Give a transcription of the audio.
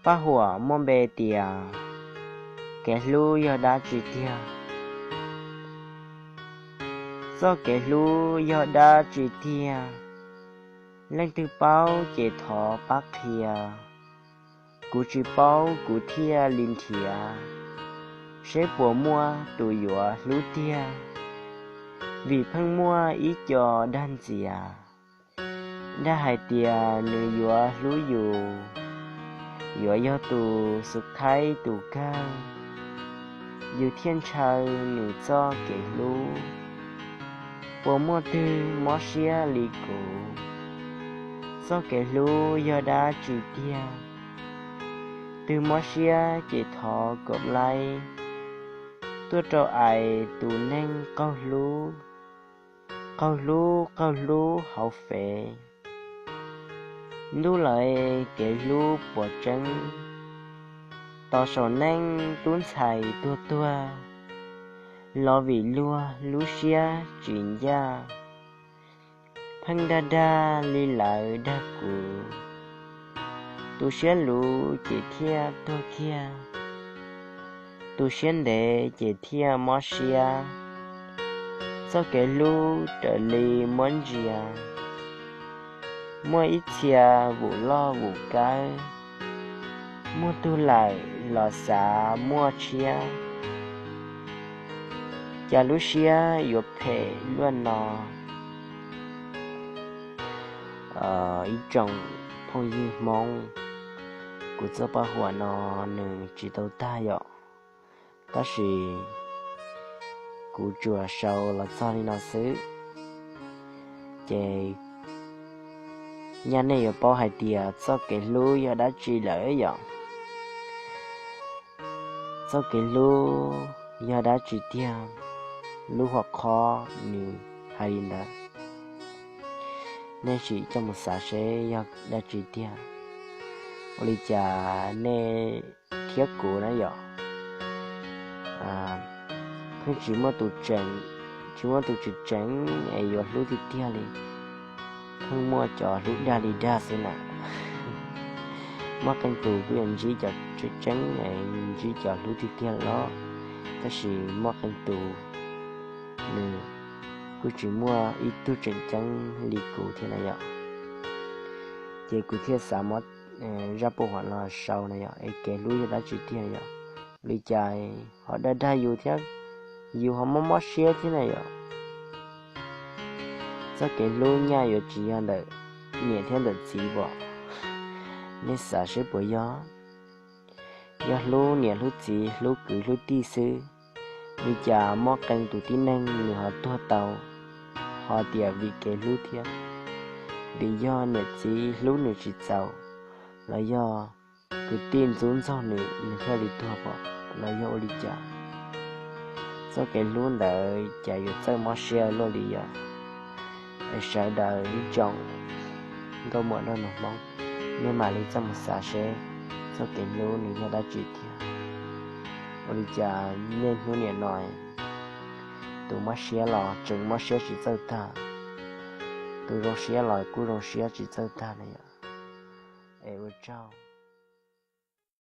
Paj huam muaj npe tias kev hlub yog dab tsi tiag? Txoj kev hlub yog dab tsi tiag? Leej twg paub ces thov pab qhia. Kuv tsis paub kuv thiaj li nrhiav, seb puas muaj tus yuav hlub tiag. Vim pheej muaj ib co dag ntxias, dag hais tias nws yuav hlub yus, yuav yog tus xub khaib tus kawg, yus thiaj ntshaw nws txoj kev hlub. Puas muaj twg mob siab li kuv? Txoj kev hlub yog dab tsi tiag? Twg mob siab ces thov kom laib, tuaj rau ais tus neeg qaug hlub, qaug hlub qaug hlub hauv fev. Ntuj lawv, kev hlub puas tseeb? Tos saum neej tub ntxhais tuag tuag, los vim luag lub siab tsis ncaj. Pheej dag dag li lawv dag kuv, tus siab luv ces thiaj tuag kiag, tus siab ntev ces thiaj mob siab. Txoj kev hlub raws li muab ntsia, muaj ib txhia vum loj vum kawg, muaj tug lawm los xav muaj tshiab. Cas lub siab yuav phem luaj no. Ib tsoom phooj ywg Hmoob, kuv txoj paj huam no nws tsis tau tag yom, tab sis kuv tsuas sau los txog li no xwb. Ces nyaj nej yuav paub hais tias txoj kev hlub yog dab tsi lawm yom. Txoj kev hlub yog dab tsi tiag? Lub hom qhob nws hais li ntawd, nej sim coj mus xav seb yog dab tsi tiag. Ua li cas nej thiab kuv na yom, pheej tsis muaj tus tseem, tsis muaj tus tseem tseeb es yuav hlub tiag tiag li. Pheej muaj cov hlub dag li dag xwb na. Muaj qee tus kuj yuav ntsib cov tseem tseeb es ntsib cov hlub tiag tiag los, tab sis muaj qee tus nws kuj tsis muaj ib tug tseem ceeb li kuv thiab na yom. Ces kuv thiaj xav muab zaj paj huam los sau na yom, es kev hlub yog dab tsi tiag yom. Li cas ho dag dag yus thiab, yus ho mob mob siab thiab na yom. Txoj kev hlub nyaj yuav tsis yog ntawm niam thiab ntawm txiv pom? Nej xav seb puas yog? Yog hlub niam hlub txiv hlub kwv hlub tij xwb, li cas muaj qee tus tib neeg nws ho tuag tau, ho tias vim kev hlub thiab? Vim yog niam txiv hlub nws tsis txaus, los yog kwv tij ntxub ntxaug nws, nws thiaj li tuag pom, los yog ua li cas? Txoj kev hlub ntawd cas yuav txawj mob siab luaj li yom? Es sawv daws ib tsoom nkauj muam nraug nus Hmoob, nej mam li txaj mus xav seb txoj kev hlub nws yog dab tsi thiab. Ua li cas niaj hnub niam no tus mob siab los tseem mob siab tsis txawj tag, tus zoo siab los kuj zoo siab tsis txawj tag na yom. Es ua tsaug.